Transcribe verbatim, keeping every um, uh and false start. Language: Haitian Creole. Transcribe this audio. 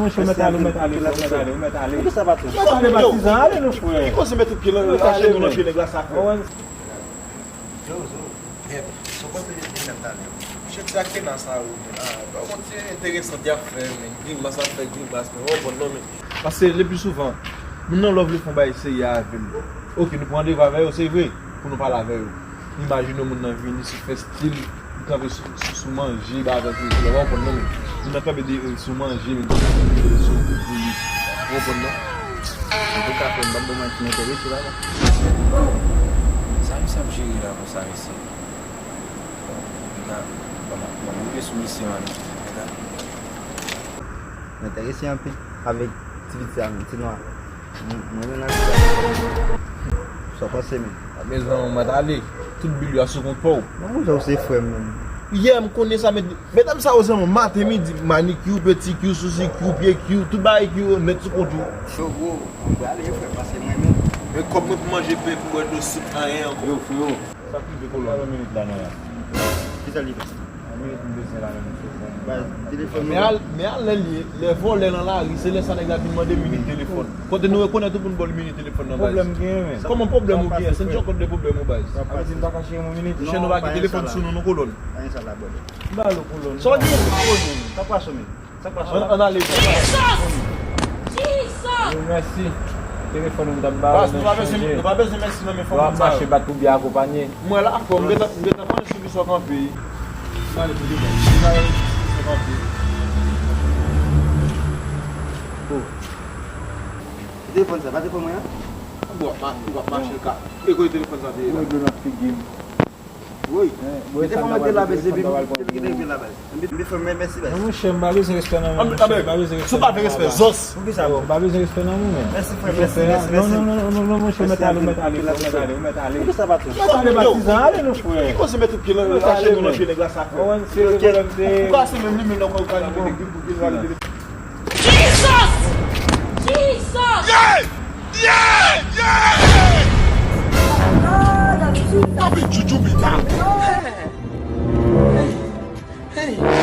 Mesye, mèt ale, mèt ale, mèt ale, mèt ale. Poukisa pa tou? Mèt ale, patizan, ale non, frè. Ki koze mèt ou pye nan, lage nou nan pye nèg la, sa fè. Yo, zo, gèt, sa w panse de mèt ale? Mesye, ti ak pena sa yo, men, ah, pa kont se enteresan, y ap fè, men, grimas ap fè grimas, men, w konprann non, men. Paske, le pli souvan, moun nan love li fè yon bagay serye avè l. Oke, nou pran randevou avè yo, se vre, pou nou pale avè yo. Imajine yon moun nan vini sou fè stil, li kanpe sou, sou, sou manje, bagay sa, w konprann non, men moun nan kanpe de, sou manje, men li sou, sou, w konprann non? Antouka, frè m, m p ap ba w manti, m enterese la, non. Sa misye ap jere la konsa, mesye? Bon, piga, ban m, ban m rive sou misye, man. M enterese anpil avèk ti pitit sa, menm, ti nwa. M, m renmen nan sa. Sa w panse, menm? A, mezanmi, mwen t ale. Tout bil yo a sou kont pa w. Bon, mwen, ou se frè m, menm. Yè, m konnen sa, men, medam sa yo, se yon maten, midi, manicure, pedicure, sousicure, piedicure, tout bagay ki yo nèt sou kont ou. Yo, gwo, mwen prale, frè, pase mwen menm. Men kòb mwen pou manje pen, pou bwè dlo, sik, anyen ankò. Yo, freo. Sa k rive kolon? Sa yon minit la, non, ya. Kisa li fè? Yon minit m bezwen la menm, mesye. Baz, telefòn nou. Men al, men al lè l ye, lè vòlè nan lari, se lè sa nèg la vin mande minit telefòn. Kote nou rekonèt ou pou n ba w minit telefòn nan, baz? Pwoblèm genyen, men. Kòman pwoblèm ou genyen? Se n jòkòt de pwoblèm ou, baz. Sa pase. Sa vle di m pa ka chire yon minit? Mesye, nou pa gen telefòn sou nou, non, kolòn. Pa gen sa la, brother. M ba l ou, kolòn. Sa w di? Sa k pase, men? Sa k pase? Ann, ann ale. Jesus! Jesus! Wi, mèsi. Telefòn ou m t ap ba ou, baz, nou pa bezwen, nou pa bezwen mèsi nan men fanmi sa yo. Yo ap mache bat pou byen akonpanye. Mwen la, frè, m gentan, m gentan konnen sou ki sa w kanpe. M ale pou devan. M ale sou ki sa w kanpe. Oh. Telefòn sa, pa telefòn mwen an? Bon, w ap ma-, w ap mache ka. E kote telefòn sa te ye la? Mwen dlo nan figi m. Wi. Mete fò mwen te la, bèz, epi m kite l la, bèz. Mete fò mwen, mèsi, bèz. Non, monchè, m pa bezwen respè nan moun, monchè, m pa bezwen respè. Si w pa vle respè, zòs. Poukisa? Yo, m pa bezwen respè nan moun, men. Mèsi, frè, mèsi, mèsi, mèsi. Non, non, non, non, non, monchè, mèt ale, mèt ale, mèt ale, mèt ale. Poukisa pa tou? Mèt ale, patizan, ale non, frè. Ki koze mèt ou pye nan, lage nou nan pye nèg la, sa fè. Ou kase menm li menm nan kò, ou ka li mete grip pou pye l, li mete. Jesus! Jesus! Yeah! Yeah! Yeah! Papi, chouchou, pita. Hey! Hey!